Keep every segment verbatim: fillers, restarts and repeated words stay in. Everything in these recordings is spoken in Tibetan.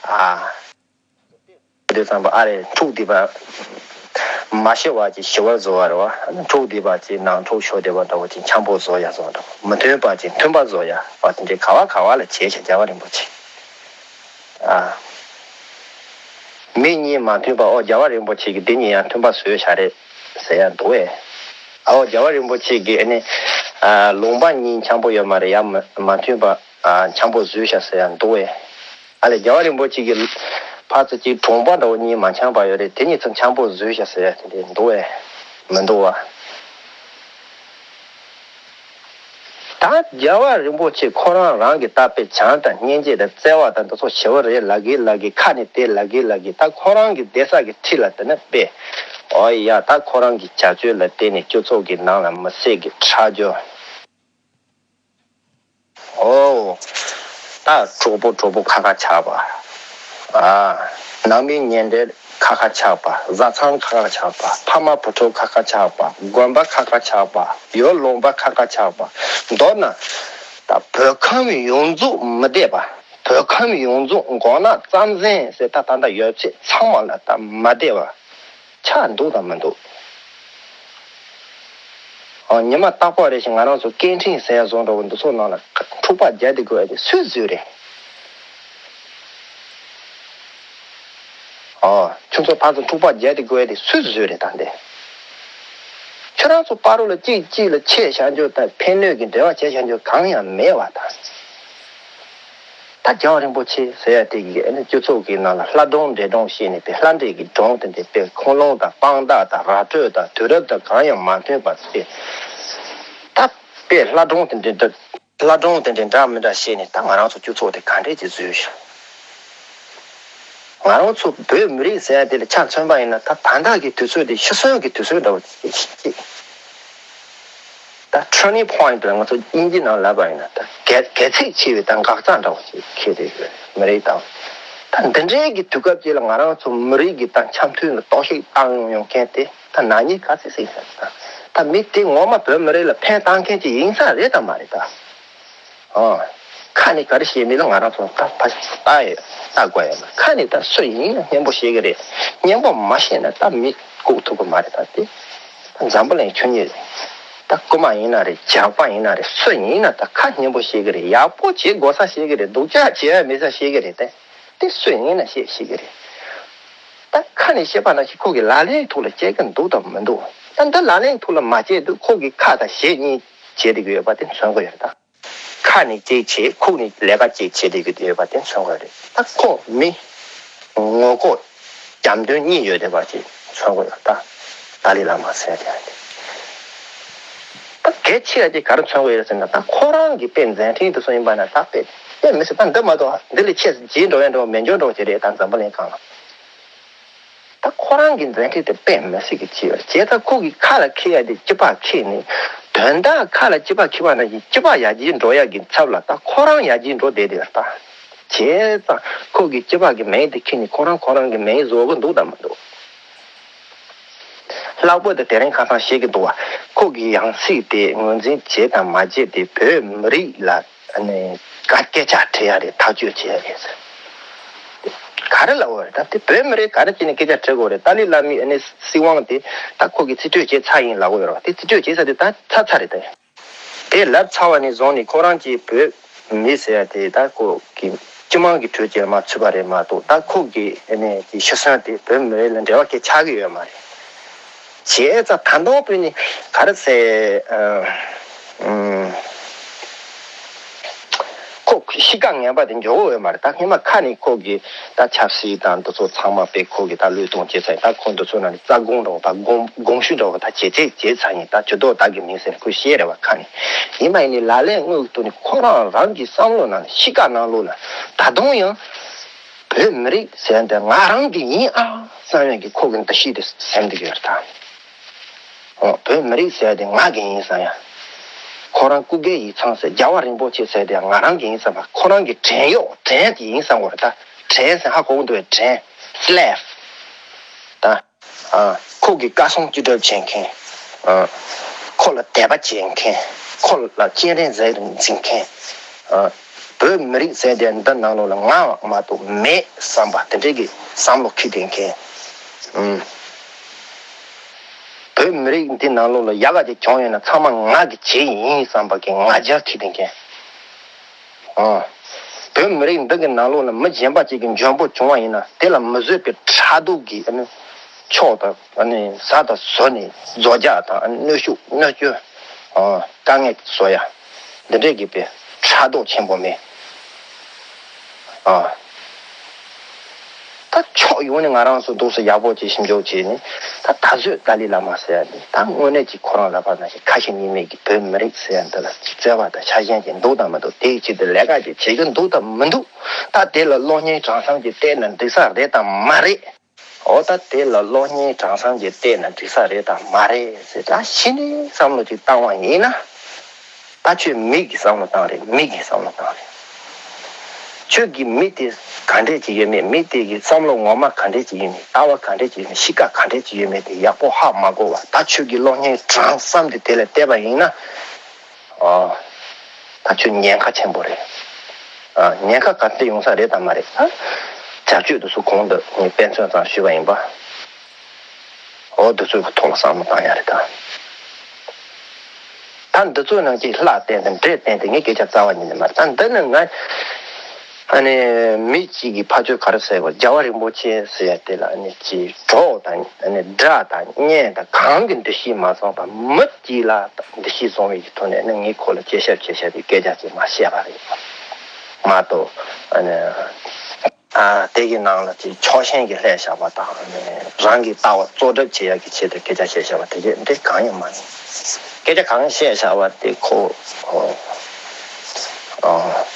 ཨ། དེ་ཙམ་པ་ཨ་རེ་འཁྲུག་བསྡད་པ། མ་ཤི་བ་ཅིག་ཤི་བར་བཟོ་བ་རེད་བ། འཁྲུག་བསྡད་པ་ཅིག་ནང་འཁྲུག་ཤོར་བསྡད་པ་འདྲ་བོ་ཅིག་འཆམ་པོ་བཟོ་ཡ་བཟོ་འདྲ་བོ། མི་མཐུན་པ་ཅིག་མཐུན་པ་བཟོ་ཡ་བ་དེ་འདྲའི་ག་བ་ག་བ་ལ་བྱས་ཤག་རྒྱལ་བ་རིན་པོ་ཆེ། ཨ། མི་གཉིས་མ་མཐུན་པ་ཨོ་རྒྱལ་བ་རིན་པོ་ཆེ་གིས་འདི་གཉིས་ཡང་མཐུན་པ་བཟོས་ཤག་རེད་ཟེར་ཡ་འདུག་བས། ཨོ་རྒྱལ་བ་རིན་པོ་ཆེ་གིས་ཨ་ནི། ཨ། ལུང་པ་གཉིས་འཆམ་པོ་ཡོད་མ་རེད་ཡ། མ་མ་མཐུན་པ། ཨ། འཆམ་པོ་བཟོས་ཤག་ཟེར་ཡ་འདུག་བས། ཨ་ལས་རྒྱལ་བ་རིན་པོ་ཆེ་གི་ཕར་ཚུར་གཅིག་གྲོང་པ་འདྲ་བོ་གཉིས་མ་འཆམ་པ་ཡོད་རེད། དེ་གཉིས་ཚོ་འཆམ་པོ་བཟོས་ཤག་ཟེར་ཡ་དེ་འདྲ་འདུག་བས། མི་འདུག་བ། ད་རྒྱལ་བ་རིན་པོ་ཆེ་ཁོ་རང་རང་གི་ད་དཔེ་བྱམས་དང་སྙིང་རྗེ་དང་བརྩེ་བ་དང་འདི་ཚོ་ཞེ་པོ་རེད་ལབ་གི་ལབ་གི་ཁ་ནས་དེ་ལབ་གི་ལབ་གི་ད་ཁོ་རང་གི་བསྡད་ས་གི་འཁྲིས་ལ་དེ་ནས་དཔེ། ཨོ་ཡ་ད་ཁོ་རང་གི་བྱ་སྤྱོད་ལ་བརྟེན་ནས་སྤྱི་ཚོགས་ཀྱི་ནང་ལ་མི་སེར་གྱི་ཁྲག་སྦྱོར། ཨོ། ད་གྲོགས་པོ་གྲོགས་པོ་ཁ་ཁ་ཆགས་པ། ཨ། ནང་མི་ཉེ་འབྲེལ་ཁ་ཁ་ཆགས་པ། བཟའ་ཚང་ཁ་ཁ་ཆགས་པ། ཕ་མ་བུ་ཕྲུག་ཁ་ཁ་ཆགས་པ། དགོན་པ་ཁ་ཁ་ཆགས་པ། ཡུལ་ལུང་པ་ཁ་ཁ་ཆགས་པ། མདོར་ན། ད་བོད་ཁམས་ཡོངས་རྫོགས་མི་བདེ་བ། བོད་ཁམས་ཡོངས་རྫོགས་མགོ་ནག་རྩམ་ཟན་ཟེར་ད་ད་ལྟ་ཡོད་ཚད་ཚང་མ་ལ་ད་མ་བདེ་བ། ཆགས་འདུག་དང་མི་འདུག་ཨ། ཉི་མ་རྟག་པར་རེ་བཞིན་ང་རང་ཚོ་སྐད་འཕྲིན་ཟེར་ཡ་བཟོ་འདྲ་བོ་འདི་ཚོ་ནང་ལ་འཁྲུག་པ་རྒྱག་བསྡད་དགོས་ཡ་དེ་སུས་བཟོས་རེད། ཨ། ཁྱོད་ཚོ་ཕར་ཚུར་འཁྲུག་པ་རྒྱག་བསྡད་དགོས་ཡ་དེ་སུས་བཟོས་རེད་ད་འདི། ཁྱོད་རང་ཚོ་བར་ལ་གཅིག་གཅིག་ལ་ཆད་བཞག་རྒྱུ་དང་ཕན་གནོད་ཀྱི་འབྲེལ་བ་བྱས་བཞག་རྒྱུ་གང་ཡང་མེད་བ་དང་། ད་རྒྱལ་བ་རིན་པོ་ཆེ་ཟེར་ཡ་དེ་གིས་ཨ་ནི་སྤྱི་ཚོགས་ཀྱི་ནང་ལ་ལྷ་སྒྲུང་འདྲེ་སྒྲུང་བཤད་ནས་དཔེ་ལྷ་འདྲེ་གི་སྒྲུང་དེ་འདྲ་དཔེ་ཁུངས་ལུང་དང་དཔང་རྟགས་དང་ར་སྤྲོད་དང་དུས་རབས་དང་གང་ཡང་མ་མཐུན་པ་དཔེ། ད་དཔེ་ལྷ་སྒྲུང་དེ་འདྲ་ལྷ་སྒྲུང་དེ་འདྲ་འདྲ་མི་འདྲ་བཤད་ནས་ད་ང་རང་ཚོ་སྤྱི་ཚོགས་དེ་ག་འདྲས་ཀྱིས་བཟོས་ཤག་ང་རང་ཚོ་བོད་མི་རིགས་ཟེར་ཡ་དེ་ལ་ཆ་མཚོན་པ་ཡིན་ན་ད་ད་ལྟ་གི་དུས་ཚོད་དེ་ཤི་གསོན་གྱི་དུས་ཚོད་འདྲ་བོ་ཅིག་ཅིག་ད་turning point ལ་ང་ཚོ་དབྱིན་ཇི་ནང་ལབ་པ་ཡིན་ན་ད་གལ་གལ་ཚིགས་ཆེ་བའི་ད་འགག་རྩ་འདྲ་བོ་ཞིག་འཁེལ་བསྡད་ཡོད་མི་རིགས་དང་། ད་འདི་འདྲའི་གི་དུས་སྐབས་ཅིག་ལ་ང་རང་ཚོ་མི་རིགས་ཀྱི་ད་འཆམ་མཐུན་ལ་གཏོར་བཤིག་བཏང་ཡོང་ཡོང་མཁན་དེ་ད་ནག་ཉེས་ག་ཚོད་ཟིན་ས་རེད། ད་ད་མི་དེ་ངོ་མ་བོད་མི་རིགས་ལ་ཕན་བཏང་མཁན་ཅིག་ཡིན་ས་རེད་དམ་མ་རེད་ད། ཨ། ཁ་ནས་ག་རེ་བཤད་མིན་ལ་ང་རང་ཚོ་ད་ཕ་ལྟ་ཡོད་ལྟ་དགོས་ཡོད། ཁ་ནས་ད་སུ་ཡིན་ན་སྙན་པོ་བཤད་གི་རེད། སྙན་པོ་མ་བཤད་ན་ད་མི་བཀུག་ཐུབ་གི་མ་རེད། ད་དེ་ད་འཛམ་བུ་གླིང་ཁྱོན་ཉིད་རེད། ད་རྐུ་མ་ཡིན་ན་རེད། ཇག་པ་ཡིན་ན་རེད། སུ་ཡིན་ན་ད་ཁ་སྙན་པོ་བཤད་གི་རེད། ཡག་པོ་བྱེད་དགོས་ས་བཤད་གི་རེད། སྡུག་ཅག་བྱེད་ཡ་མེད་ས་བཤད་གི་རེད། དེ་དེ་སུ་ཡིན་ན་བཤད་བཤད་གི་རེད། ད་ཁ་ནས་བཤད་པ་ནང་བཞིན་ཁོ་གི་ལག་ལེན་ཐོག་ལ་བྱེད་གི་འདུག་དང་མི་འདུག་ད་འདི་ལག་ལེན་ཐོག་ལ་མ་བྱེད་དུས་ཁོ་གི་ཁ་དང་ཞེ་གཉིས་བྱེད་བསྡད་གི་ཡོད་པ་དེ་མཚོན་གི་ཡོད་རེད་ད། ཁ་ནས་གཅིག་བྱེད། ཁོག་ནས་ལས་ཀ་གཅིག་བྱེད་བསྡད་ཀྱི་ཡོད་པ་དེ་མཚོན་དགོས་རེད། ད་ཁོ་མི་ངོ་ལྐོག་རྒྱབ་མདུན་གཉིས་ཡོད་བསྡད་པ་ཅིག་མཚོན་དགོས་ཡོད། ད་ཏཱ་ལའི་བླ་མ་ཟེར་དེ་ཡང་དེ་ད་གལ་ཆེ་ཡ་དེ་ག་རེ་མཚོན་དགོས་ཡོད་ཟེར་ན། ད་ཁོ་རང་གི་དཔེ་མཛད་འཕྲིན་དེ་ཚོ་ཡིན་པ་ན་ད་དཔེ་དཔེ་མི་སྲིད། ད་འདི་མ་གཏོགས་འདི་ལས་ཆེས་རྗེས་འགྲོ་ཡ་འགྲོ་མེད་འགྱོ་འགྲོ་གི་རེད། ད་འཛམ་བུ་གླིང་སྒང་ལ། ད་ཁོ་རང་གི་མཛད་འཕྲིན་དེ་དཔེ་མི་སྲིད་ཀྱི་ཆེ་བ། བྱས་ཙང་ཁོ་གི་ཁ་ལ་འཁེལ་ཡ་དེ་སྤྱི་པ་འཁེལ་ནས། དོན་དག་ཁ་ལ་སྤྱི་པ་འཁེལ་བ་ནང་བཞིན་སྤྱི་པ་ཡར་རྒྱས་འགྲོ་ཡ་གི་ཚབ་ལ་ད་ཁོ་རང་ཡར་རྒྱས་འགྲོ་བསྡད་དེ་ད། བྱས་ཙང་ཁོ་གི་སྤྱི་པ་གི་མིང་དེ་འཁྱེར་ནས་ཁོ་རང་ཁོ་རང་གི་མིང་བཟོ་གི་འདུག་དང་མི་འདུག་ལྷག་པར་དུ་དེ་རིང་ཁ་སང་བཤད་ཀྱི་འདུག་བ། ཁོ་གི་ཡང་སྲིད་དེ་ངོས་འཛིན་བྱས་དང་མ་བྱས་དེ་བོད་མི་རིགས་ལ་ཨ་ནི་སྐད་ཆ་དྲི་ཡ་རེད། ཐག་གཅོད་བྱེད་ཡ་རེད་ཟེར། ག་རེ་ལབ་དགོས་རེད། ད་དེ་བོད་མི་རིགས་ག་རེ་བྱས་ནས་སྐད་ཆ་དྲི་དགོས་རེད། ཏཱ་ལའི་བླ་མའི་ཨ་ནི་སྲིད་དབང་དེ་ད་ཁོ་གིས་རྩིས་སྤྲོད་བྱས་ཚར་ཡིན་ལབ་དགོས་རེད་བ། དེ་རྩིས་སྤྲོད་བྱས་ཚར་དེ་ད་ཚར་ཚར་རེད་དེ། དེ་ལབ་ཚར་བ་ནས་བཟུང་ནས་ཁོ་རང་གིས་བོད་མི་ཟེར་ཡ་དེ་ད་ཁོ་གི་སྤྱི་དམངས་ཀྱི་གྲོས་ཀྱི་མ་ཚུད་པ་རེད་མ་གཏོགས། ད་ཁོ་གི་ཨ་ནི་གི་ཤི་གསོན་དེ་བོད་མི་རིགས་ལ་འབྲེལ་བ་གང་ཆགས་ཀྱི་ཡོད་མ་རེད། བྱས་ཙང་ད་དུང་བོད་ནི་ག་རེ་ཟེར། ཨ། ཨུམ། ཁོ་གཤིས་ཀ་ངན་པ་དེ་འཇོག་གི་ཡོད་མ་རེད། ད་སྔོན་མ་ཁ་ནས་ཁོ་གི་ད་ཆབ་སྲིད་དང་འདི་ཚོ་ཚང་མ་དཔེ་ཁོ་གི་ད་བློས་གཏོང་བྱེད་ས་ཡིན། ད་ཁོ་འདི་ཚོ་ནང་ནས་རྩ་དགོངས་འདྲ་བོ་ད་དགོངས་དགོངས་ཞུ་འདྲ་བོ་ད་བྱེད་ཚད་བྱེད་ས་ཡིན། ད་ཇུས་གཏོགས་བདག་གི་མིང་ཟེར་ཁོས་བཤད་རེད་བ། ཁ་ནས་ཡིན་པ་ཡིན་ནའི་ལག་ལེན་དངོས་ཀྱི་ཐོག་ནས་ཁོ་རང་རང་གི་བསམ་བློ་ནང་ནས་གཤིས་ཀ་ནང་ལོགས་ལ་ད་དུང་ཡང་བོད་མི་རིགས་ཟེར་འདི་ང་རང་གི་ཡིན་ཨ་བསམ་ཡག་གི་ཁོ་གི་འདུ་ཤེས་དེ་སེམས་འདུག་ཡོད་ད། ཨོ། བོད་མི་རིགས་ཟེར་དེ་ང་གི་ཡིན་བསམ་ཡ། ཁོ་རང་སྐུ་སྒེར་ཡིག་ཚང་ཟེར། རྒྱལ་བ་རིན་པོ་ཆེ་ཟེར་དེ་ང་རང་གི་ཡིན་བསམ་པ། ཁོ་རང་གི་བྲན་གཡོག་བྲན་དེ་ཡིན་བསམ་དགོས་རེད་ད། བྲན་ཟེར་ཧ་གོ་གི་འདུག་བས། བྲན། slave། ད། ཨ། ཁོ་གི་བཀའ་གསུང་ཅི་སྒྲུབ་བྱེད་མཁན། ཨ། ཁོ་ལ་དད་པ་བྱེད་མཁན། ཁོ་ལ་སྤྱན་རས་གཟིགས་འཛིན་མཁན། ཨ། བོད་མི་རིགས་ཟེར་དེ་འདི་ནང་ལོགས་ལ་ང་མ་གཏོགས་མེད་བསམ་པ་དེ་འདྲའི་གི་བསམ་བློ་འཁྱེར་བསྡད་མཁན། ཨུམ། བོད་མི་རིགས་འདི་ནང་ལོགས་ལ་ཡག་ག་ཅིག་བྱུང་ཡོད་ན་ཚང་མ་ང་གི་བྱས་ཡིན་བསམ་པ་གི་ང་རྒྱལ་འཁྱེར་བསྡད་མཁན། ཨ། བོད་མི་རིགས་འདི་གི་ནང་ལོགས་ལ་མི་གཞན་པ་ཅིག་གི་འཇོན་པོ་བྱུང་བ་ཡིན་ན་དེ་ལ་མི་བཟོད་པའི་ཕྲག་དོག་གིས་ཨ་ནི་ཕྱོགས་དང་ཨ་ནི་ཟ་དང་ཟོ་ནས་རྫོགས་རྒྱག་དང་ཨ་ནི་གནོན་ཤུགས་གནོད་སྐྱོན། ཨ། དཀའ་ངལ་བཟོ་ཡ། འདི་འདྲས་ཀྱི་པའི་ཕྲག་དོག་ཆེན་པོ་མེད། ཨ། ད་ཕྱོགས་ཡོངས་ནས་ང་རང་ཚོ་འདུག་སེ་ཡག་པོ་ཅིག་ཞིབ་འཇུག་བྱས་ནས་ད་ད་གཟོད་ཏཱ་ལའི་བླ་མ་ཟེར་ཡ་འདི་ད་དངོས་གནས་ཀྱི་ཁོ་རང་ལབ་པ་ནང་བཞིན་ཁ་ཞེ་གཉིས་མེད་ཀྱི་བོད་མི་རིགས་ཟེར་ཡ་འདི་ལ་ཅིག་བརྩེ་བ་དང་ཆ་ཤས་ཅིག་འདུག་དང་མི་འདུག་དེའི་ཆེད་དུ་ལས་ཀ་ཅིག་བྱེད་ཀྱི་འདུག་དང་མི་འདུག་ད་དེ་ལ་གློག་བརྙན་གྲངས་ཚང་ཅིག་བལྟས་ན་འགྲིག་ས་རེད་དང་མ་རེད། འོ་ད་དེ་ལ་གློག་བརྙན་གྲངས་ཚང་ཅིག་བལྟས་ན་འགྲིག་ས་རེད་དང་མ་རེད་ཟེར་ད་གཞི་ནས་བསམ་བློ་ཅིག་བཏང་བ་ཡིན་ན། ད་ཁྱོད་མི་གི་བསམ་བློ་བཏང་རེད། མི་གི་བསམ་བློ་བཏང་རེད། ཁྱོད་ཀྱི་མི་དེ་ག་འདྲས་ཅིག་ཡོད་མེད། མི་དེ་གི་བསམ་བློ་ངོ་མ་ག་འདྲས་ཅིག་ཡོད་མེད། ལྟ་བ་ག་འདྲས་ཅིག་ཡོད་མེད། གཤིས་ཀ་ག་འདྲས་ཅིག་ཡོད་མེད་དེ་ཡག་པོ་ཧ་མ་གོ་བ་ད་ཁྱོད་ཀྱི་གློག་བརྙན་གྲངས་ཙམ་དེ་དེ་ལ་བལྟས་པ་ཡིན་ན། ཨ། ད་ཁྱོད་ཉེན་ཁ་ཆེན་པོ་རེད། ཨ། ཉེན་ཁ་ག་འདྲས་ཡོང་ས་རེད་དང་མ་རེད། ཨ། བྱ་སྤྱོད་དེ་ཚོ་གོང་དུ་ངས་དཔེ་མཚོན་ཙམ་ཞུས་པ་ཡིན་པ། འོ་འདི་ཚོའི་ཐོག་ལ་བསམ་བློ་བཏང་ཡ་རེད་ད། ད་འདི་ཚོའི་ནང་གི་ལྷ་བསྟན་ཏེ་འདྲེ་བསྟན་ཏེ་ངས་སྐད་ཆ་རྩ་བ་ཉིད་ནས་མ་རེད། ད་འདི་ནི་ང་ཨ་ནི་མི་གཅིག་གིས་ཕ་ཆོས་ག་རེ་ཟེར་བ་རྒྱལ་བ་རིན་པོ་ཆེ་ཟེར་ཡ་དེ་ལ་ཨ་ནི་ཅིག་གྲོགས་དང་ཨ་ནི་དགྲ་དང་གཉེན་དང་གང་གི་འདུ་ཤེས་མ་བཟུང་བ་མི་གཅིག་ལ་འདུ་ཤེས་བཟུང་བའི་ཐོག་ནས་ཨ་ནི་ངས་ཁོ་ལ་གཅེས་ཞབས་བྱེད་ཞབས་ཀྱི་སྐད་ཆ་ཅིག་མ་བཤད་པ་རེད་མ་གཏོགས་ཨ་ནི། ཨ། དེ་གི་ནང་ལ་ཅིག་ཕྱོགས་ཞེན་གྱི་ལྷད་བཞག་པ་དང་རང་གི་ལྟ་བ་གཙོ་གྲབས་བྱེད་ཡག་གི་ཆེད་དུ་སྐད་ཆ་བཤད་བཞག་པ་དེ་གས་འདི་གང་ཡང་མ་ཡིན། སྐད་ཆ་གང་བཤད་བཞག་པ་དེ་ཁོ། ཨོ། ཨོ།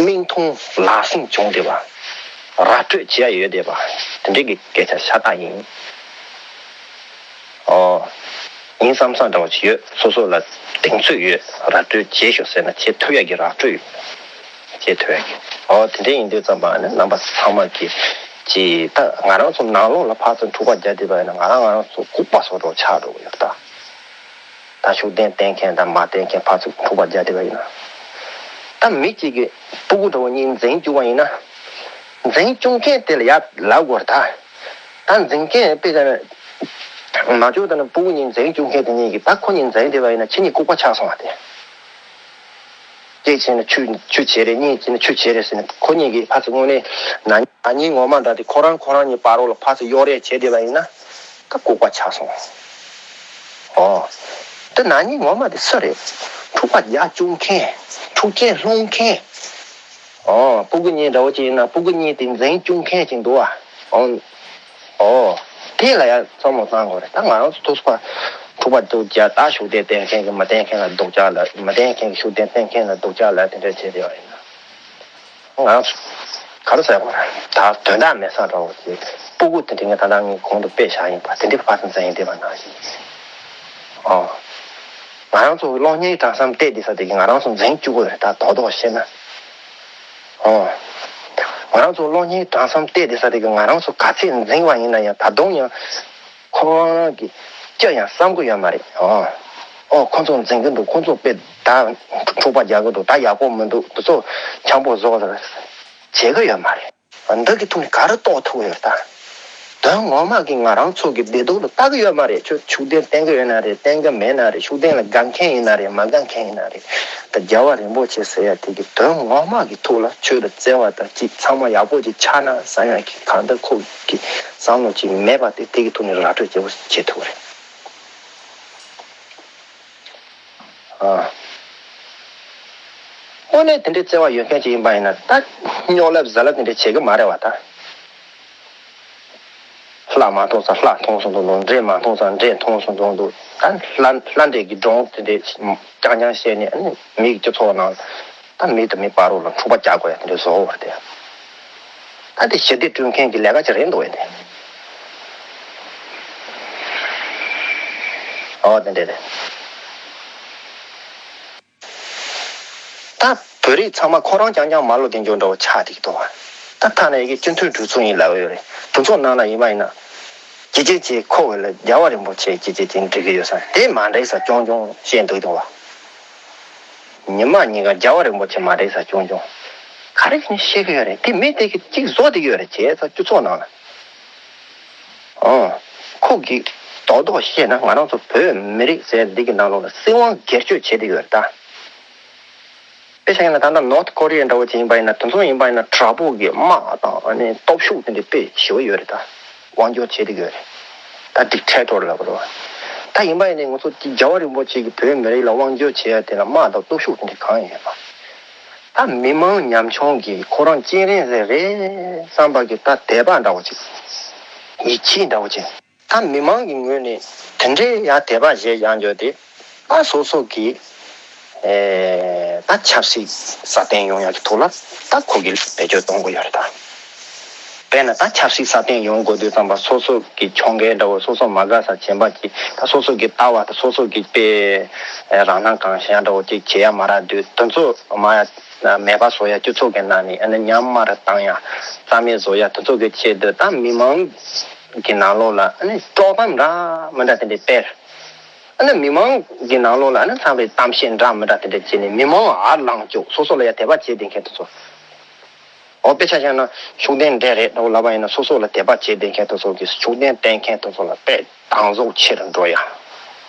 མིག་མཐོང་ལག་ཟིན་བྱུང་བསྡད་པ། ར་སྤྲོད་བྱེད་ཡ་ཡོད་བསྡད་པ། དེ་འདྲའི་གི་སྐད་ཆ་ཤ་སྟག་ཡིན། ཨོ། ཡིན་བསམ་བསམ་འདྲ་བོ་ཅིག་ཡོད། སོ་སོ་ལ་གདེང་ཚོད་ཡོད། ར་སྤྲོད་བྱེད་ཤོག་ཟེར་ན་བྱེད་ཐུབ་ཡ་གི་ར་སྤྲོད་ཡོད། བྱེད་ཐུབ་ཡ་གི། ཨོ་དེ་འདྲ་ཡིན་དུས་ཙམ་པ་ནི་རྣམ་པ་ཚང་མ་གི་ཅིག་ད་ང་རང་ཚོ་ནང་ལོགས་ལ་ཕར་ཚུར་འཁྲུག་པ་རྒྱག་བསྡད་པ་ཡིན་ན་ང་རང་ང་རང་ཚོ་ལྐུགས་པ་བཟོ་འདྲ་བོ་ཆགས་འགྲོ་གི་ཡོད་ད། ད་ཤུགས་ལྡན་བསྟེན་མཁན་དང་མ་བསྟེན་མཁན་ཕར་ཚུར་འཁྲུག་པ་རྒྱག་བསྡད་པ་ཡིན་ན། ད་མི་གཅིག་གིས་སྤུ་གུ་འདྲ་བོ་གཉིས་འཛིང་བཅུག་པ་ཡིན་ན། འཛིང་བཅུག་མཁན་དེ་ལ་ཡ་ལབ་དགོས་རེད་ད། ད་འཛིང་མཁན་དཔེ་ཀ་ནས་མ་བཅུག་ད་ནི་སྤུ་གུ་གཉིས་འཛིང་བཅུག་མཁན་དེ་གཉིས་ཀྱིས་ད་ཁོ་གཉིས་འཛིང་བསྡད་པ་ཡིན་ན་ཁྱེད་གཉིས་ལྐུགས་པ་ཆགས་སོང་བ་དེ། གཅིག་བྱས་ན་ཆུ་ཆུ་བྱེད་རེད། གཉིས་བྱས་ན་ཆུ་བྱེད་རེད་ཟེར་ནས་ཁོ་གཉིས་ཀྱིས་ཕར་ཚུར་དངོས་གནས་ན་ན་ནིང་ངོ་མ་འདྲ་དེ་ཁོ་རང་ཁོ་རང་གཉིས་བར་རོགས་ལ་ཕར་ཚུར་གཡོག་རེས་བྱས་བསྡད་པ་ཡིན་ན་ད་ལྐུགས་པ་ཆགས་སོང་། ཨོ། ད་ན་ནིང་ངོ་མ་དེ་སུ་རེད། འཁྲུག་པ་རྒྱག་བཅུག་མཁན། འཁྲུག་རྐྱེན་སློང་མཁན། ཨོ། སྤུ་གུ་གཉིས་འདྲ་བོ་ཅིག་ཡིན་ན་སྤུ་གུ་གཉིས་དེ་འཛིང་བཅུག་མཁན་ཅིག་འདུག་ཨ། ཨོ། ཨོ། དེ་ལ་ཡང་བསམ་བློ་བཏང་དགོས་རེད། ད་ང་རང་ཚོ་ཐུགས་སུ་འཁྲུག་པ་འདུག་ཀྱང་ད་ཤུགས་ལྡན་བསྟེན་མཁན་གྱིས་མ་བསྟེན་མཁན་ལ་སྡུག་ཅག་ལབ། མ་བསྟེན་མཁན་གྱིས་ཤུགས་ལྡན་བསྟེན་མཁན་ལ་སྡུག་ཅག་ལབ། དེ་འདྲ་བྱས་བསྡད་པ་ཡིན་ན། ང་རང་ཚོ་ག་རེ་ཟེར་དགོས་རེད། ད་དོན་དག་མེད་ས་འདྲ་བོ་ཅིག་སྤུ་གུ་དེ་འདྲ་ངས་ད་ལྟ་ངས་གོང་དུ་དཔེ་བཞག་ཡིན་པ་དེ་འདྲའི་ཕར་ཚུར་འཛིང་བསྡད་པ་ནང་བཞིན། ཨོ། ང་རང་ཚོ་གློག་བརྙན་གྲངས་ཙམ་བལྟས་བསྡད་ས་དེ་གིས་ང་རང་ཚོ་འཛིང་བཅུག་གི་རེད། ད་རྡོག་རྡོག་བཤད་ན། ཨོ། ང་རང་ཚོ་གློག་བརྙན་གྲངས་ཙམ་བལྟས་བསྡད་ས་དེ་གིས་ང་རང་ཚོ་ག་ཚད་འཛིང་བ་ཡིན་ན་ཡང་ད་དུང་ཡང་ཁོ་རང་གིས་ཅི་ཡང་བསམ་གི་ཡོད་མ་རེད། ཨོ། ཨོ་ཁོ་ཚོ་འཛིང་གི་འདུག་ཁོ་ཚོ་དཔེ་ད་འཁྲུག་པ་རྒྱག་གི་འདུག་ད་ཡག་པོ་མི་འདུག་འདི་ཚོ་འཆམ་པོ་བཟོ་བྱེད་གི་ཡོད་མ་རེད། འདི་གི་ཐོག་ནས་ག་རེ་རྟོགས་ཐུབ་ཡོད་ད། དོན་ངོ་མ་གི་ང་རང་ཚོ་གི་བདེ་སྡུག་ལ་ལྟ་གི་ཡོད་མ་རེད། ཁྱོད་ཤུགས་ལྡན་བསྟེན་གི་ཡོད་ན་རེད། བསྟེན་གི་མེད་ན་རེད། ཤུགས་ལྡན་ལ་དགའ་མཁན་ཡིན་ན་རེད། མ་དགའ་མཁན་ཡིན་ན་རེད། ད་རྒྱལ་བ་རིན་པོ་ཆེ་ཟེར་ཡ་དེ་གི་དོན་ངོ་མ་གི་ཐོག་ལ་ཆོས་ལ་བརྩེ་བ་དང་གཅིག་ཚང་མ་ཡག་པོ་ཅིག་ཆགས་ན་བསམ་ཡ་གི་གང་ལྟར་ཁོ་གི་བསམ་བློ་ཅིག་མེད་པ་དེ་དེ་གི་ཐོག་ནས་ར་སྤྲོད་བྱེད་པ་བྱེད་ཐུབ་རེད། ཨ། དངོས་གནས་དེ་འདྲའི་བརྩེ་བ་ཡོད་མཁན་ཅིག་ཡིན་པ་ཡིན་ན་ད་སྨྱོ་ལབ་ཟ་ལབ་དེ་འདྲ་བྱེད་གི་མ་རེད་བ་ད། ལྷ་མ་མཐོང་ས་ལྷ་མཐོང་སོང་འདུག་འདྲེ་མ་མཐོང་ས་འདྲེ་མཐོང་སོང་འདུག་ད་ལྷ་ལྷ་འདྲེ་གི་སྒྲུང་དེ་འདྲ་རྐྱང་རྐྱང་བཤད་ནས་ཨ་ནི་མི་གི་སྤྱི་ཚོགས་ནང་ད་མི་དང་མི་བར་རོགས་ལ་འཁྲུག་པ་རྒྱག་དགོས་ཡ་དེ་འདྲ་བཟོ་བར་དེ། ད་དེ་ཞི་བདེ་བསྐྲུན་མཁན་གྱི་ལས་ཀ་ཅིག་རེད་འདུག་ཨེ་དེ། ཨོ་དེ་འདྲ་རེད། ད་བོད་རིགས་ཚང་མ་ཁོ་རང་རྐྱང་རྐྱང་མ་ལོ་དེ་འཇོག་འདྲ་བོ་ཆགས་ཏེ་འདུག་ད་ཐ་ན་ཡ་གི་སྤྱི་མཐུན་གྲོས་ཚོགས་ཡིན་ལབ་ཡོད་རེད། གྲོས་ཚོགས་ནང་ལ་ཡིན་པ་ཡིན་ན། ཅི་ཅི་ཅི་ཁོ་བོད་ལ་རྒྱལ་བ་རིན་པོ་ཆེ་ཅི་ཅི་ཅི་འགྲིག་གི་ཡོད་ས་དེ་མ་འགྲིག་ས་རྐྱང་རྐྱང་བཤད་འདུག་འདུག་བ། ཉི་མ་ཉིན་ག་རྒྱལ་བ་རིན་པོ་ཆེ་མ་འགྲིག་ས་རྐྱང་རྐྱང་ ག་རེ་བྱས་ནས་བཤད་ཀྱི་ཡོད་རེད། དེ་མི་དེ་གིས་གཅིག་བཟོ་བསྡད་ཀྱི་ཡོད་རེད། བྱས་ཙང་སྤྱི་ཚོགས་ནང་ལ། ཨོ། ཁོ་གིས་རྡོག་རྡོག་བཤད་ན་ང་རང་ཚོ་བོད་མི་རིགས་ཟེར་འདི་གི་ནང་ལོགས་ལ་སྲིད་དབང་སྒེར་གཅོད་བྱེད་བསྡད་ཀྱི་ཡོད་རེད་ད། དཔེ་ཆ་ཡིན་ན་ད་ལྟ་North Korea འདྲ་བོ་ཅིག་ཡིན་པ་ཡིན་ན། དེ་ཚོ་ཡིན་པ་ཡིན་ན་དྲག་པོ་གི་དམག་དང་ཨ་ནི་སྟོབས་ཤུགས་དེ་འདྲ་དཔེ་ཞེ་པོ་ཡོད་རེད་ད། དབང་སྒྱུར་བྱེད་ཀྱི་ཡོད་རེད། ད་dictator ལབ་དགོས་རེད་བ། ད་ཡིན་པ་ཡིན་ནའི་ང་ཚོ་རྒྱལ་བ་རིན་པོ་ཆེ་གིས་བོད་མི་རིགས་ལ་དབང་སྒྱུར་བྱེད་ཡ་དེ་ལ་དམག་དང་སྟོབས་ཤུགས་དེ་འདྲ་གང་ཡང་ཡོད་མ་རེད། ད་མི་མང་ཉམ་ཆུང་གིས་ཁོ་རང་སྤྱན་རས་གཟིགས་རེད་བསམ་པ་གི་ད་དད་པ་འདྲ་བོ་ཅིག་ཡིད་ཆེས་འདྲ་བོ་ཅིག་ད་མི་མང་གི་ངོས་ནས་དེ་འདྲའི་ཡ་དད་པ་བྱེད་ཡག་འགྱོ་དེ། ད་སོ་སོ་གི་ཨེ་ད་ཆབ་སྲིད་སྲ་བརྟན་ཡོང་ཡག་གི་ཐོག་ལ་ད་ཁོ་གིས་བེད་སྤྱོད་གཏོང་གི་ཡོད་རེད་ད། དཔེར་ན་ད་ཆབ་སྲིད་སྲ་བརྟན་ཡོང་དགོས་དུས་ཙམ་པ་སོ་སོ་གི་ཕྱོགས་འགལ་འདྲ་བོ། སོ་སོ་མ་དགའ་ས་བྱེད་པ་ཅིག་ད་སོ་སོ་གི་ལྟ་བ་དང་སོ་སོ་གི་དཔེ་རང་སྣང་གང་ཤར་འདྲ་བོ་ཅིག་བྱེད་ཡ་མ་རག་དུས། དེ་ཚོ་མ་ཡ་མེད་པ་བཟོ་ཡ། སྤྱི་ཚོགས་ཀྱི་ནང་ནས་ཨ་ནི་ཉམས་དམའ་རུ་བཏང་ཡ། རྩ་མེད་བཟོ་ཡ། དེ་ཚོ་གི་ཆེད་དུ་ད་མི་མང་གི་ནང་ལོགས་ལ་ཨ་ནི་དཀྲོག་གཏམ་འདྲ་མི་འདྲ་དེ་འདྲ་སྤེལ། ཨ་ནི་མི་མང་གི་ནང་ལོགས་ལ་ཨ་ནི་ཚང་མས་གཏམ་བཤད་འདྲ་མི་འདྲ་དེ་འདྲ་བྱས་ནས་མི་མང་ཨར་ལངས་བཅུག་སོ་སོ་ལ་ཡ་དད་པ་བྱེད་བསྡད་མཁན་དེ་ཚོ། འོ་དཔེ་ཆ་བཞག་ན་ཤུགས་ལྡན་འདྲ་རེད་འདྲ་བོ་ལབ་པ་ཡིན་ན། སོ་སོ་ལ་དད་པ་བྱེད་བསྡད་མཁན་དེ་ཚོ་གིས་ཤུགས་ལྡན་བསྟེན་མཁན་དེ་ཚོ་ལ་དཔེ་སྡང་ཟུག་ཆེ་རུ་འགྲོ་ཡ།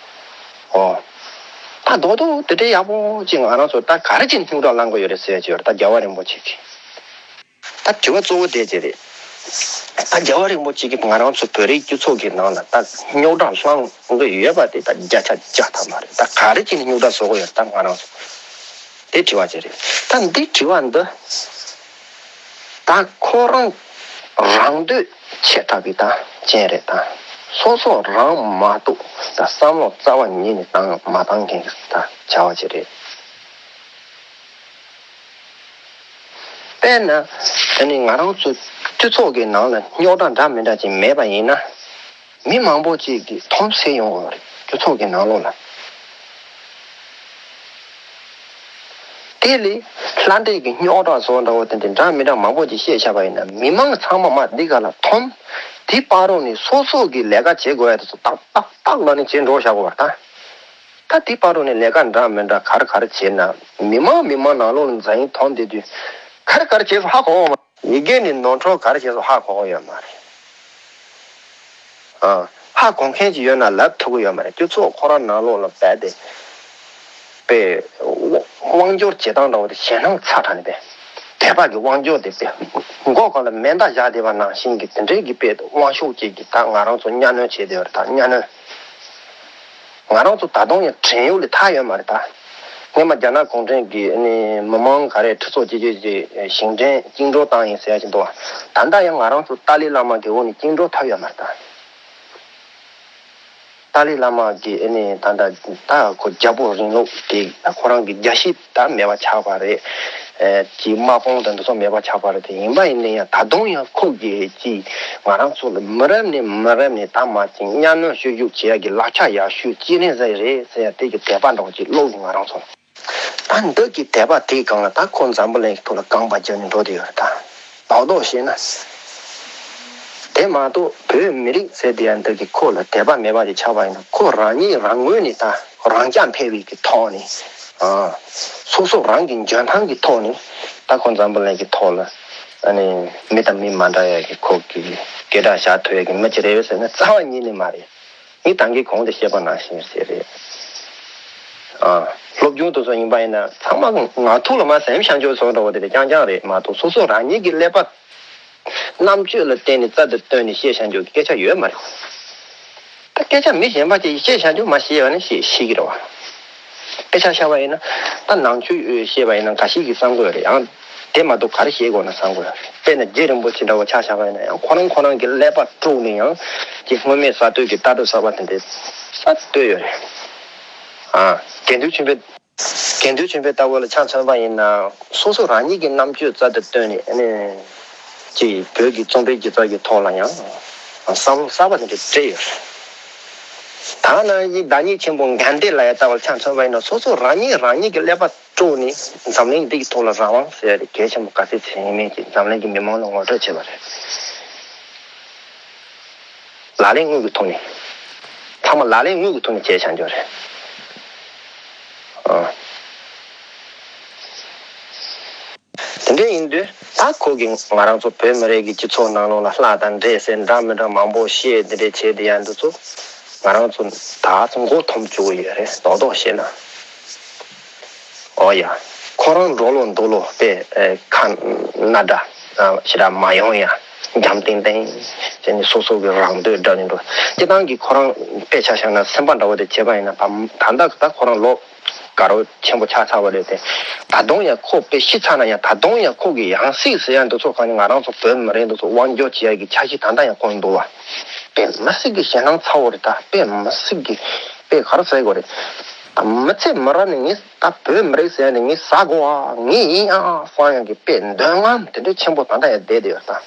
འོ། ད་རྡོག་རྡོག་དེ་འདྲའི་ཡག་པོ་ཅིག་ང་རང་ཚོ་ད་ག་རེ་བྱས་ནས་རྙོག་དྲ་ལངས་དགོས་ཡོད་རེད་ཟེར་ཡ་ཅིག་ཡོད་རེད། ད་རྒྱལ་བ་རིན་པོ་ཆེ་གིས། ད་དྲི་བ་གཙོ་བོ་དེ་ཅིག་རེད། ད་རྒྱལ་བ་རིན་པོ་ཆེ་གིས་ང་རང་ཚོ་བོད་རིགས་སྤྱི་ཚོགས་ཀྱི་ནང་ལ་ད་རྙོག་དྲ་ལངས་དགོས་ཡོད་པ་དེ་ད་བརྒྱ་ཆ་བརྒྱ་ཐམ་པ་རེད། ད་ག་རེ་བྱས་ནས་རྙོག་དྲ་བཟོ་དགོས་ཡོད་རེད། ད་ང་རང་ཚོ་དེ་དྲི་བ་ཅིག་རེད། ད་འདི་དྲི་བ་འདི་ད་ཁོ་རང་རང་འདོད་ཆེ་དྲགས་ཀྱི་ད་རྐྱེན་རེད། ད་སོ་སོ་རང་མ་གཏོགས་ད་བསམ་བློ་རྩ་བ་ཉིད་ནས་བཏང་མ་བཏང་མཁན་གྱི་ད་བྱ་བ་ཅིག་རེད། དཔེར་ན་ཨ་ནི་ང་རང་ཚོ་སྤྱི་ཚོགས་ཀྱི་ནང་ལ་རྙོག་དྲ་འདྲ་མི་འདྲ་ཅིག་མེད་པ་ཡིན་ན། མི་མང་པོ་ཅིག་གིས་དོམ་སེལ་ཡོང་གི་ཡོད་རེད། སྤྱི་ཚོགས་ཀྱི་ནང་ལོགས་ལ། དེ་ལས་ལྷ་འདྲེ་གི་རྙོག་དྲ་བཟོ་འདྲ་བོ་དེ་འདྲ་འདྲ་མི་འདྲ་མང་པོ་ཅིག་བཤད་བཞག་པ་ཡིན་ན། མི་མང་ཚང་མ་མར་འདི་ག་ལ་དོམ། དེ་བར་རོ་ནས་སོ་སོ་གི་ལས་ཀ་བྱེད་དགོས་ཡ་དེ་ཚོ་ཏག་ཏག་ཏག་ལ་ནི་བྱེད་འགྲོ་བཞག་གོ་བ་ད། ད་དེ་བར་རོ་ནས་ལས་ཀ་འདྲ་མི་འདྲ་ག་རེ་ག་རེ་བྱེད་ན། མི་མང་མི་མང་ནང་ལོགས་ལ་འཛིང་དོམ་དེ་དུས་ག་རེ་ག་རེ་བྱེད་སོ་ཧ་གོ་འོང་མ། ཡི་གེ་ནས་ནོར་འཁྲུལ་ག་རེ་བྱས་སོང་ཧ་གོ་གི་ཡོད་མ་རེད། ཨ། ཧ་གོ་མཁན་ཅིག་ཡོད་ན་ལབ་ཐུབ་ཀྱི་ཡོད་མ་རེད། སྤྱི་ཚོགས་ཁོ་རང་ནང་ལོགས་ལ་རྦད་དེ་དཔེ་དབང་སྒྱུར་བྱེད་སྟངས་འདྲ་བོ་དེ་ཞེད་སྣང་ཚ་དྲགས་ནས་དཔེ་དད་པ་གི་དབང་སྒྱུར་དེ་དཔེ་མགོ་སྒང་ལ་མེ་མདའ་བཞག་བསྡད་པ་ནང་བཞིན་གྱི་དེ་འདྲའི་གི་དཔེ་དབང་ཤུགས་ཅིག་གིས་ད་ང་རང་ཚོ་གཉའ་གནོན་བྱས་བསྡད་ཡོད་རེད། ད་གཉའ་གནོན། ང་རང་ཚོ་ད་དུང་ཡང་བྲན་གཡོག་ལས་ཐར་ཡོད་མ་རེད་ད། སྔོན་མ་རྒྱ་ནག་གུང་ཁྲན་གྱིས་ནི་མི་མང་ག་རེ་ཁྲི་ཚོ་བཅུ་བཅུ་ཅིག་ཞིང་བྲན་བཅིངས་འགྲོལ་བཏང་ཡིན་ཟེར་ཡ་ཅིག་འདུག་ད་ལྟ་ཡང་ང་རང་ཚོ་ཏཱ་ལའི་བླ་མ་གི་འོག་ནས་བཅིངས་འགྲོལ་ཐར་ཡོད་མ་རེད་ད། ཏཱ་ལའི་བླ་མ་གིས་ནི་ད་ལྟ་ད་ཁོ་རྒྱལ་པོ་རིང་ལུགས་དེ་ད་ཁོ་རང་གི་རྒྱལ་གཞིས་ད་མེད་པ་ཆགས་པ་རེད། ཨེ་ཅིག་དམག་དཔུང་དང་འདི་ཚོ་མེད་པ་ཆགས་པ་རེད་དེ། ཡིན་པ་ཡིན་ན་ཡང་ད་དུང་ཡང་ཁོ་གིས་ཅིག་ང་རང་ཚོ་ལ་མི་རབས་ནས་མི་རབས་ནས་ད་མ་ཅིག་གཉའ་གནོན་བཤུ་གཞོག་བྱེད་ཡ་གི་ལག་ཆ་ཡག་ཤོས་སྤྱན་རས་གཟིགས་རེད་ཟེར་ཡ་དེ་གི་དད་པ་འདྲ་བོ་ཅིག་བླུགས་ཡོང་ང་རང་ཚོ་ལ། ད་འདི་གི་དད་པ་དེའི་སྒང་ལ་ད་ཁོ་འཛམ་བུ་གླིང་གི་ཐོག་ལ་རྐང་པ་རྒྱབ་ནས་འགྲོ་བསྡད་ཡོད་རེད་ད། རྡོག་རྡོག་བཤད་ན། དེ་མ་གཏོགས་བོད་མི་རིགས་ཟེར་དེ་ཡང་འདི་གི་ཁོ་ལ་དད་པ་མེད་པ་དེ་ཆགས་པ་ཡིན་ན། ཁོ་རང་ཉིད་རང་ངོས་ནས་ད་རང་རྐྱ་འཕེར་བའི་གི་ཐོག་ནས། ཨ། སོ་སོ་རང་གི་འཇོན་ཐང་གི་ཐོག་ནས་ད་ཁོ་འཛམ་བུ་གླིང་གི་ཐོག་ལ་ཨ་ནི་མི་དང་མི་མ་འདྲ་ཡ་གི་ཁོ་གི་སྐད་གྲགས་བཞག་ཐུབ་ཡ་གི་མི་ཅིག་རེད་ཟེར་ན་རྩ་བ་ཉིད་ནས་མ་རེད། ངས་ད་གིན་གོང་དུ་བཤད་པ་ནང་བཞིན་ཟེར་རེད། ཨ། སློབ་སྦྱོང་དེ་ཚོ་ཡིན་པ་ཡིན་ན་ཚང་མ་ངག་ཐོག་ལ་མར་ཟིན་བྱང་ཆུབ་སོགས་འདྲ་བོ་དེ་རྐྱང་རྐྱང་རེད་མ་གཏོགས། སོ་སོ་རང་ཉིད་ཀྱི་ཀླད་པ་རྣམ་དཔྱོད་ལ་བརྟེན་ནས་རྩལ་དུ་བཏོན་ནས་བཤད་བྱང་ཆུབ་ཀྱི་སྐད་ཆ་ཡོད་མ་རེད། ད་སྐད་ཆ་མི་གཞན་པ་ཅིག་བཤད་བྱང་ཆུབ་མ་བཤད་པ་ནི་བཤད་ཤེས་ཀྱི་རེད་བ། དཔེ་ཆ་བཞག་པ་ཡིན་ན་ད་ནང་ཆོས་བཤད་པ་ཡིན་ན་འགའ་ཞིག་གིས་བསམ་གྱི་ཡོད་རེད། ཡང་དེ་མ་གཏོགས་ག་རེ་བཤད་དགོས་ན་བསམ་གྱི་ཡོད་རེད། དཔེར་ན་རྗེ་རིན་པོ་ཆེ་འདྲ་བོ་ཆ་བཞག་པ་ཡིན་ན་ཡང་ཁོ་རང་ཁོ་རང་གི་ཀླད་པ་དཀྲུགས་ནས་ཡང་ཅིག་སྔོན་མེད་གསར་གཏོད་ཀྱི་ལྟ་གྲུབ་གསར་པ་དེ་འདྲ་གསར་གཏོད་ཡོད་རེད། ཨ། དགེ་འདུན་ཆོས་འཕེལ། དགེ་འདུན་ཆོས་འཕེལ་ལྟ་བུ་ལ་ཆ་མཚོན་པ་ཡིན་ན་སོ་སོ་རང་ཉིད་ཀྱི་རྣམ་དཔྱོད་རྩལ་དུ་བཏོན་ནས་ཨ་ནི་ཅིག་བོད་ཀྱི་རྩོམ་པའི་སྒྱུ་རྩལ་གྱི་ཐོག་ལ་ཡང་བསམ་བློ་གསར་པ་དེ་འདྲ་སྤྲད་ཡོད་རེད། ད་ནང་བཞིན་བདག་ཉིད་ཆེན་པོ་དགའ་ལྡན་ལ་ཡ་ལྟ་བུ་ལ་ཆ་མཚོན་པ་ཡིན་ན་སོ་སོ་རང་ཉིད་རང་ཉིད་ཀྱི་ཀླད་པ་དཀྲུགས་ནས་འཛམ་གླིང་འདི་གི་ཐོག་ལ་རང་དབང་ཟེར་ཡ་དེ་གལ་ཆེན་པོ་ག་ཚད་ཚད་ཡིན་མིན་གྱིས་འཛམ་གླིང་གི་མི་མང་ལ་ངོ་སྤྲོད་བྱས་པ་རེད། ལག་ལེན་དངོས་ཀྱི་ཐོག་ནས། ཚང་མ་ལག་ལེན་དངོས་ཀྱི་ཐོག་ནས་བྱས་བྱང་ཆུབ་རེད། ཨ། དེ་འདྲའི་ ཡིན་དུས་ད་ཁོ་གིས་ང་རང་ཚོ་བོད་མི་རིགས་ཀྱི་སྤྱི་ཚོགས་ནང་ལོགས་ལ་ལྷ་དང་འདྲེ་ཟེར་འདྲ་མི་འདྲ་མང་པོ་བཤད་འདི་འདྲས་བྱས་དེ་ཡང་འདི་ཚོ་ང་རང་ཚོ་ད་ཚོ་མགོ་འཐོམ་བཅུག་གི་ཡོད་རེད། རྡོག་རྡོག་བཤད་ན། ཨོ་ཡ། ཁོ་རང་འགྲོ་ལོ་འདུག་ལོ་དཔེ་ཨེ་ཁ་སྣ་འདྲ་ཨ་ཞེ་དྲག་མ་ཡོང་ཡ། འཇམ་ཏིང་ཏིང་བྱས་ནས་སོ་སོ་གི་རང་འདོད་འདྲ་ནས་འགྲོ། སྤྱིར་བཏང་གི་ཁོ་རང་དཔེ་ཆ་བཞག་ན་སེམས་པ་འདྲ་བོ་དེ་བྱས་པ་ཡིན་ན་ད་ད་ལྟ་ད་ཁོ་རང་ལོ་དགའ་རབ་ཆེན་པོ་ཆགས་ཚར་བ་རེད་དེ། ད་དུང་ཡང་ཁོ་དཔེ་ཤི་ཚར་ན་ཡང་ད་དུང་ཡང་ཁོ་གི་ཡང་སྲིད་ཟེར་ཡ་འདི་ཚོ་གང་ནས་ང་རང་ཚོ་བོད་མི་རིགས་འདི་ཚོ་དབང་སྒྱུར་བྱེད་ཡ་གི་འཆར་གཞི་ད་ལྟ་ཡང་བསྐོང་འདུག་བ། དཔེ་མི་སྲིད་ཀྱི་ཞེད་སྣང་ཚ་བོ་རེད། ད་དཔེ་མི་སྲིད་ཀྱི་དཔེ་ག་རེ་ཟེར་དགོས་རེད། ད་མི་ཚེ་མི་རབས་ནས་ངས་ད་བོད་མི་རིགས་ཟེར་ནས་ངས་ཟ་དགོས་ཨ་ངས་ཡིན་ཨ་བསམ་ཡ་གི་དཔེ་འདོད་རྔམ་དེ་འདྲའི་ཆེན་པོ་ད་ལྟ་ཡང་བསྡད་དེ་ཡོད་ད།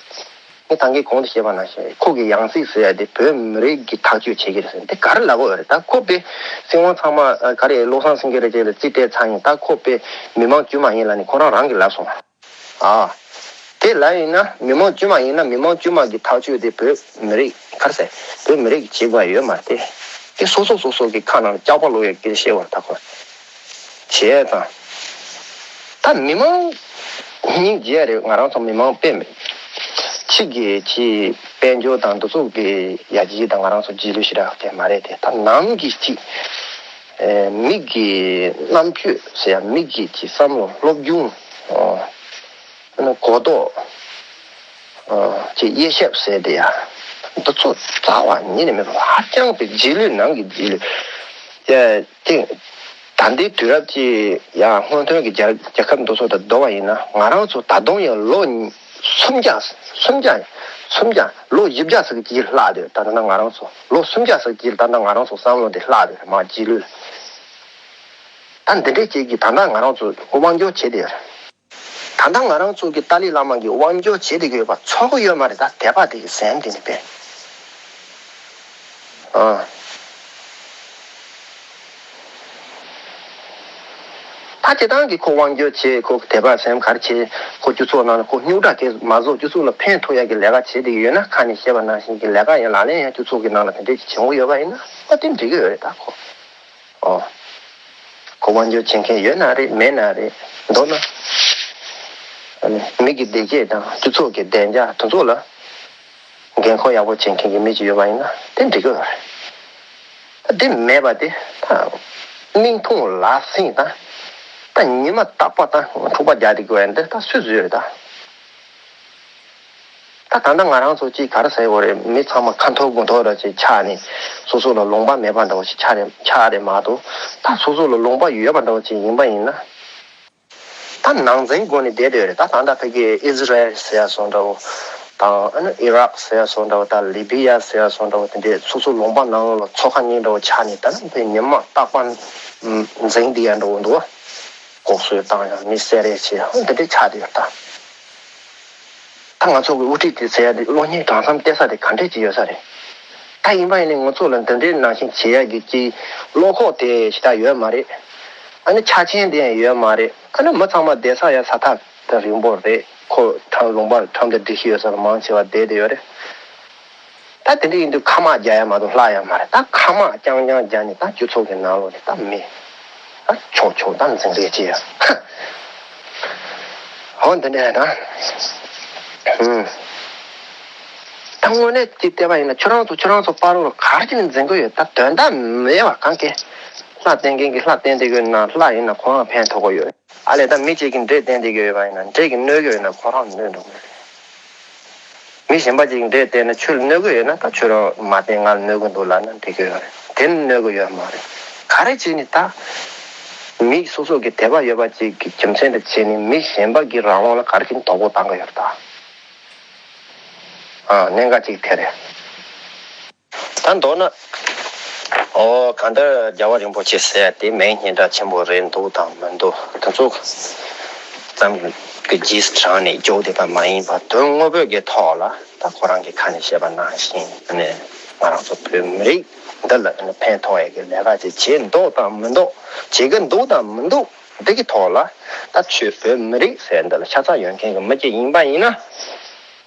ངས་ད་གིན་གོང་དུ་བཤད་པ་ནང་བཞིན་ཁོ་གི་ཡང་སྲིད་ཟེར་ཡ་དེ་བོད་མི་རིགས་ཀྱི་ཐག་གཅོད་བྱེད་ཀྱི་རེད་ཟེར་འདི་ག་རེ་ལབ་དགོས་རེད། ད་ཁོ་དཔེ་སྲིད་དབང་ཚང་མ་ག་རེ་བློ་བཟང་སེང་གེ་རེད་ཅེས་ལ་རྩིས་སྤྲད་ཚར་ཡིན། ད་ཁོ་དཔེ་མི་མང་དཀྱུས་མ་ཡིན་ལབ་ནས་ཁོ་རང་རང་གིས་ལབ་སོང་ཨ། དེ་ལབ་ཡིན་ན་མི་མང་དཀྱུས་མ་ཡིན་ན་མི་མང་དཀྱུས་མ་གི་ཐག་གཅོད་དེ་བོད་མི་རིགས་ག་རེ་ཟེར་བོད་མི་རིགས་ཀྱི་བྱེད་དགོས་ཡོད་མ་རེད་དེ། དེ་སོ་སོ་སོ་སོ་གི་ཁ་ནང་ལ་སྐྱག་པ་ལོག་ཡོད་ཀྱི་ཤེས་བར་ད་ཁོ། བྱས་ཙང་། ད་མི་མང་སྙིང་རྗེ་རེད། ང་རང་ཚོ་མི་མང་དཔེ་མེད། ཕྱི་གི་ཕྱི་དཔལ་འབྱོར་དང་འདི་ཚོ་གི་ཡ་གྱི་དང་ང་རང་ཚོ་རྗེས་ལུས་ཞེ་དྲག་དེ་མ་རེད་དེ། ད་ནང་གི་ཕྱི་མི་གི་རྣམ་དཔྱོད་ཟེར་ཡ་མི་གི་ཕྱི་བསམ་བློ་སློབ་སྦྱོང་གོ་རྟོགས་ཀྱི་དབྱེ་ཞིབ་ཟེར་དེ་ཡ་འདི་ཚོ་རྩ་བ་ཉིད་ནས་མེད་པ་ཧ་ཅང་གི་རྗེས་ལུས་ནང་གི་རྗེས་ལུས་ཀྱི། དེ་ད་ལྟའི་དུས་རབས་ཀྱི་ཡང་སྔོན་ཐོན་གྱི་རྒྱལ་རྒྱལ་ཁབ་འདི་ཚོ་དང་བསྡུར་བ་ཡིན་ན་ང་རང་ཚོ་ད་དུང་ཡང་ལོ་སུམ་བརྒྱ་སུམ་བརྒྱ་སུམ་བརྒྱ་ལོ་བཞི་བརྒྱ་ཙམ་གྱིས་ལྷག་དེ་ད་ལྟ་ང་རང་ཚོ་ལོ་སུམ་བརྒྱ་ཙམ་གྱིས་ད་ལྟ་ང་རང་ཚོ་བསམ་བློ་དེ་ལྷག་དེ་མ་རྗེས་ལུས་ད་འདི་འདྲའི་ཅིག་གིས་ད་ལྟ་ང་རང་ཚོ་དབང་སྒྱུར་བྱེད་དེ། ད་ལྟ་ང་རང་ཚོ་གི་ཏཱ་ལའི་བླ་མ་གི་དབང་སྒྱུར་བྱེད་དེ་ཡོད་པ་ཚོར་གི་ཡོད་མ་རེད། ད་དད་པ་དེ་གི་སེམས་དེ་ནི་དཔེ། ཨ། ད་སྤྱིར་བཏང་གི་ཁོ་དབང་སྒྱུར་བྱེད་ཁོ་དད་པ་སེམས་ག་རེ་བྱེད་ཁོ་སྤྱི་ཚོགས་ནང་ལ་ཁོ་རྙོག་དྲ་དེ་མ་བཟོ་སྤྱི་ཚོགས་ལ་ཕན་ཐོགས་ཡག་གི་ལས་ཀ་བྱེད་དེ་ཡོད་ན་ཁ་ནས་བཤད་པ་ནང་བཞིན་གྱི་ལས་ཀ་ཡང་ལག་ལེན་ཡང་སྤྱི་ཚོགས་ཀྱི་ནང་ལ་དེ་འདྲས་ཀྱི་བྱེད་འོ་ཡོད་པ་ཡིན་ན་ཨ་དེ་འགྲིག་གི་ཡོད་རེད་ད་ཁོ། ཨོ། ཁོ་དབང་སྒྱུར་བྱེད་མཁན་ཡོད་ན་རེད་མེད་ན་རེད་མདོར་ན། ཨ་ནི་མི་གི་བདེ་སྐྱིད་དང་སྤྱི་ཚོགས་ཀྱི་བདེ་འཇགས་དེ་ཚོ་ལ་འགན་ཁུར་ཡག་པོ་བྱེད་མཁན་གྱི་མི་ཅིག་ཡོད་པ་ཡིན་ན་དེ་འགྲིག་གི་རེད། ད་དེ་མེད་པ་དེ་ད་མིག་མཐོང་ལག་ཟིན་ད་ད་ཉི་མ་རྟག་པ་ད་འཁྲུག་པ་རྒྱག་བསྡད་དགོས་ཡ་འདི་ད་སུས་བཟོས་རེད་ད། ད་ད་ལྟ་ང་རང་ཚོ་གཅིག་ག་རེ་ཟེར་དགོས་རེད། མི་ཚང་མ་ཁ་མཐོ་དགུ་མཐོ་ར་ཅིག་ཆགས་ནས་སོ་སོ་ལ་ལུང་པ་མེད་པ་འདྲ་བོ་ཞིག་ཆགས་རེད་ཆགས་རེད་མ་གཏོགས་ད་སོ་སོ་ལ་ལུང་པ་ཡོད་པ་འདྲ་བོ་ཅིག་ཡིན་པ་ཡིན་ན། ད་ནང་འཛིང་སྒོ་ནས་བསྡད་བསྡད་རེད། ད་ད་ལྟ་ཕ་གི་ཨི་ཟི་རལ་ཟེར་ཡ་སོང་འདྲ་བོ་དང་ཨ་ནི་ཨི་རག་ཟེར་ཡ་སོང་འདྲ་བོ་ད་ལི་བི་ཡ་ཟེར་ཡ་སོང་འདྲ་བོ་དེ་འདྲས་སོ་སོ་ལུང་པ་ནང་ལ་མཚོ་ཁ་གཉིས་འདྲ་བོ་ཆགས་ནས་ད་ནི་དཔེ་ཉི་མ་རྟག་པར་འཛིང་བསྡད་ཡ་འདྲ་བོ་འདུག་བ། ལྐོག་གསོད་བཏང་ཡ་མི་བསད་རེས་བྱེད་ཡ་འདི་འདྲས་ཆགས་བསྡད་ཡོད་ད། ད་ང་ཚོ་གི་དབུ་ཁྲིད་དེ་ཟེར་ཡ་དེ་བློ་སྙིང་གང་འཚམ་གཏད་ས་དེ་ག་འདྲས་ཅིག་ཡོད་ས་རེད། ད་ཡིན་པ་ཡིན་ནའི་ང་ཚོ་ལ་འདི་འདྲའི་ནང་བཞིན་བྱེད་ཡ་གི་ཅིག་བློ་ཁོག་དེ་ཞེ་དྲག་ཡོད་མ་རེད། ཨ་ནི་ཆ་རྐྱེན་དེ་ཡང་ཡོད་མ་རེད། ཨ་ནི་མི་ཚང་མ་བསྡད་ས་ཡ་ས་ཐག་ད་རིང་པོ་རེད། ཁོ་ཁྲམ་ལུང་པ་ཁྲམ་དང་སྒྲིག་གཞི་ཡོད་ས་ལ་མང་ཆེ་བ་བསྡད་དེ་ཡོད་རེད། ད་དེ་འདྲ་ཡིན་དུས་ཁ་དམག་རྒྱག་ཡ་མ་གཏོགས་ལྷག་ཡ་མ་རེད། ད་ཁ་དམག་རྐྱང་རྐྱང་རྒྱག་ནས་ད་སྤྱི་ཚོགས་ཀྱི་ནང་ལོགས་ནས་ད་མི་ད་ཆོག་ཆོག་ད་འཛིང་རེས་བྱེད་ཡ། ཧོ་འདི་འདྲ་ཡ་ད། ཧུམ། ད་དངོས་གནས་ཀྱི་བལྟས་པ་ཡིན་ན་ཁྱོད་རང་ཚོ་ཁྱོད་རང་ཚོ་བར་ལ་ག་རེ་བྱས་ནས་འཛིང་གི་ཡོད། ད་དོན་དག་མེད་པ་གང་གས། ལྷ་བསྟེན་མཁན་གྱིས་ལྷ་བསྟེན་བསྡད་ཀྱི་ཡོད་ན་ལྷ་ཡིན་ན་ཁོ་རང་ཕན་ཐོགས་ཀྱི་ཡོད། ཨ་ལས་ད་མི་གཅིག་གིས་འདྲེ་བསྟེན་བསྡད་ཀྱི་ཡོད་པ་ཡིན་ན་འདྲེ་གིས་གནོད་ཀྱི་ཡོད་ན་ཁོ་རང་གནོད་འགྲོ་གི་རེད། མི་གཞན་པ་གཅིག་གིས་འདྲེ་བསྟེན་ན་ཁྱོད་ལ་གནོད་ཀྱི་ཡོད་ན་ད་ཁྱོད་རང་མ་བསྟེན། ང་ལ་གནོད་ཀྱི་འདུག་ལབ་ན་འགྲིག་གི་ཡོད་རེད། དེ་ནི་གནོད་ཀྱི་ཡོད་མ་རེད། ག་རེ་བྱས་ནས་ད་མི་སོ་སོ་གི་དད་པ་ཡོད་པ་གཅིག་གི་རྒྱུ་མཚན་དུ་བྱས་ནས་མི་གཞན་པ་གི་རང་དབང་ལ་ག་རེ་བྱས་ནས་དོགས་པ་བཏང་གི་ཡོད་རེད་ད། ཨ་གནད་འགག་གཅིག་དེ་རེད། ད་མདོར་ན། ཨོ་གང་ལྟར་རྒྱལ་བ་རིན་པོ་ཆེ་ཟེར་ཡ་དེ་མིང་སྙན་གྲགས་ཆེན་པོ་རེད་འདུག་དང་མི་འདུག་དེ་ཚོ་ཙམ་གྱི་རྗེས་སུ་འབྲངས་ནས་རྒྱུགས་བསྡད་པ་མ་ཡིན་པར་དོན་དངོས་པོའི་གི་ཐོག་ལ་ད་ཁོ་རང་གི་ཁ་ནས་བཤད་པ་ནང་བཞིན་ནས་ང་རང་ཚོ་བོད་མི་རིགས་འདི་ལ་ཕན་ཐོགས་ཡ་གི་ལས་ཀ་ཅིག་བྱེད་འདུག་དང་མི་འདུག་བྱེད་ཀྱི་འདུག་དང་མི་འདུག་འདི་གི་ཐོག་ལ་ད་ཆོས་བོད་མི་རིགས་ཟེར་འདི་ལ་ཆ་ཚང་ཡོད་མཁན་གྱི་མི་གཅིག་ཡིན་པ་ཡིན་ན།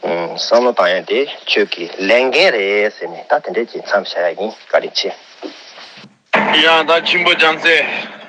ཨུམ། བསམ་བློ་བཏང་ཡ་དེ་ཁྱོད་ཀྱི་ལས་འགན་རེད་ཟེར་ནས་ད་དེ་འདྲས་ཀྱི་མཚམས་བཞག་ཡ་ཡིན། བཀའ་དྲིན་ཆེ། ཡ་ད་ཆེན་པོ་བྱམས་བརྩེ།